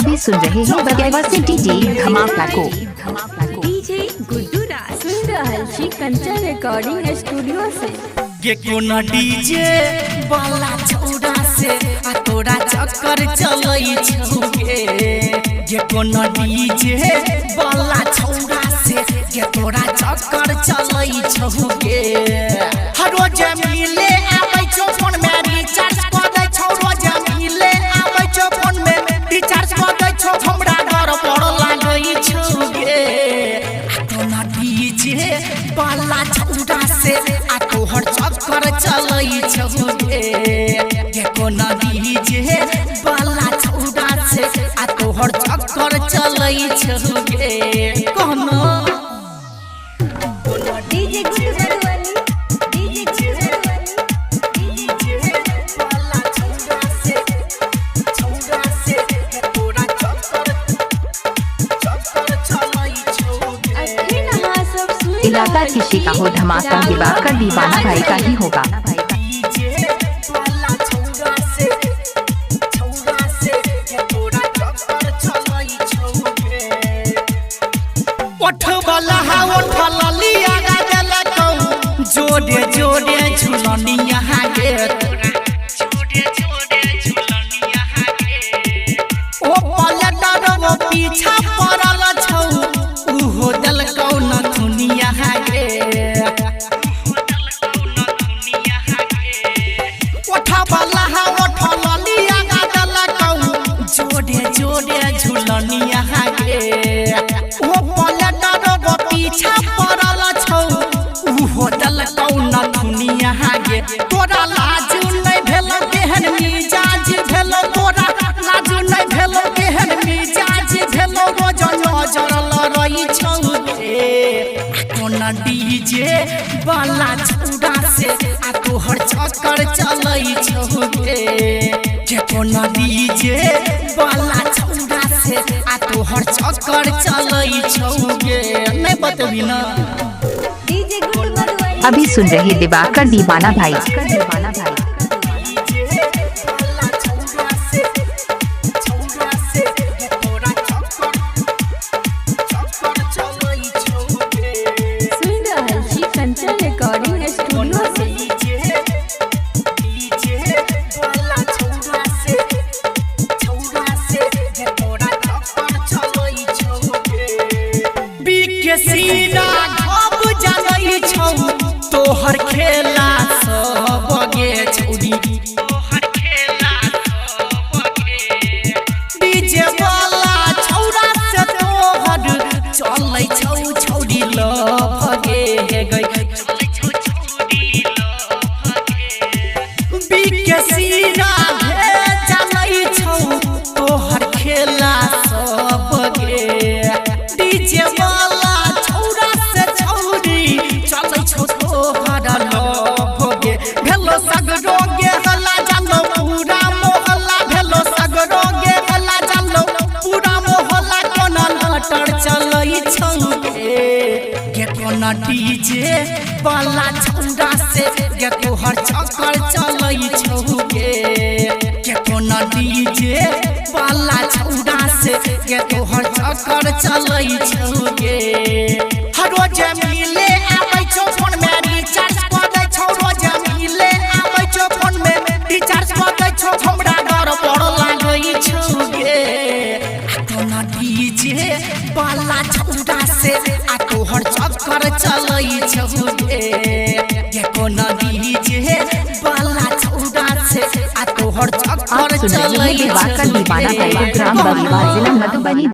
अभी सुन रहे हैं बगैर से डीजे धमाका को। डीजे गुड्डू राज। सुन रहल छी कंचन रिकॉर्डिंग स्टूडियो से। के कोनो डीजे वाला छौड़ा से आ तोरा चक्कर चलै छौ गे। के कोनो डीजे वाला छौड़ा से के तोरा चक्कर चलै छौ गे। हर रोज मिले आबै छौ फोन में रिचार्ज कऽ दै छौ। रोज मिले आबै छौ फोन में रिचार्ज कऽ दै छौ। हमरा डर बड़ लागै छौ गे। आ कोनो डीजे वाला छौड़ा से आ तोहर चक्कर चलै छौ गे। के कोनो डीजे वाला छौड़ा से आ तोहर चक्कर चलै छौ गे। कोनो DJ Guddu Madhubani, DJ Guddu Madhubani, DJ वाला छौड़ा से के तोरा चक्कर चक्कर चलै छौ गे। अखन अहाँ सब सुन इलाका रहल किसी का छी हो धमाका दिवाकर दीवाना भाई का ही होगा। डीजे वाला छौड़ा से के तोरा चक्कर चलै छौ गे। ओठ वाला हा ओठ ललिया देलकौ जोड़े जोड़े झुलनिया गे। ओ पलटर वो पीछा पड़ल छौ उहो देलकौ नथुनिया गे। ओठ वाला हा ओठ ललिया देलकौ जोड़े जोड़े झुलनिया गे। ओ पलटर वो पीछा पड़ल छौ उहो देलकौ नथुनिया गे। तोरा लाज नहि भेल केहन मिजाज भेल। तोरा लाज नहि भेल केहन मिजाज भेल। रोज नजर लड़ै छौ गे। आ कोना डीजे वाला छौड़ा से आ तोहर चक्कर चलै छौ गे। के कोना डीजे वाला छौड़ा से आ तोहर चक्कर चलै छौ गे। नहि बतबी ना। डीजे गुड्डू मधुबनी। अभी सुन रहे दिवाकर दीवाना भाई। डीजे वाला छौड़ा से के तोरा चक्कर चक्कर चलै छौ गे। सुन रहल छी कंचन रिकॉर्डिंग स्टूडियो से। डीजे वाला छौड़ा से के तोरा चक्कर चलै छौ गे। बीके सीना घब जलै छौ तोहर खेला सब गे छौड़ी। डीजे वाला छौड़ा से तोहर चलै छौ छौड़ी लभ गे गई। बीके सीना चलै छौ तोहर खेला सब गे। डीजे वाला छौड़ा से छौड़ी चलै छौ तोहर लभ गे। भेलो सगरो गे हल्ला जानो पूरा मोहल्ला। भेलो सगरो गे हल्ला जानो पूरा मोहल्ला। कोना लटर चलै छौ गे। के कोना डीजे वाला छौड़ा से के तोहर चक्कर चलै छौ गे। के कोना डीजे वाला छौड़ा से के तोहर चक्कर चलै छौ गे। हर रोज मिले आबै छौ फोन में रिचार्ज कऽ दै छौ। रोज मिले आबै छौ फोन में रिचार्ज कऽ दै छौ। हमरा डर बड़ लागै छौ गे। आ कोना डीजे वाला छौड़ा से आ तोहर चक्कर चलै छौ गे। के कोना डीजे वाला छौड़ा से आ तोहर आप चक्कर सुन रहे हैं चलै दिवाकर छौ दीवाना गे। भाई, ग्राम बगीवा, जिला मधुबनी।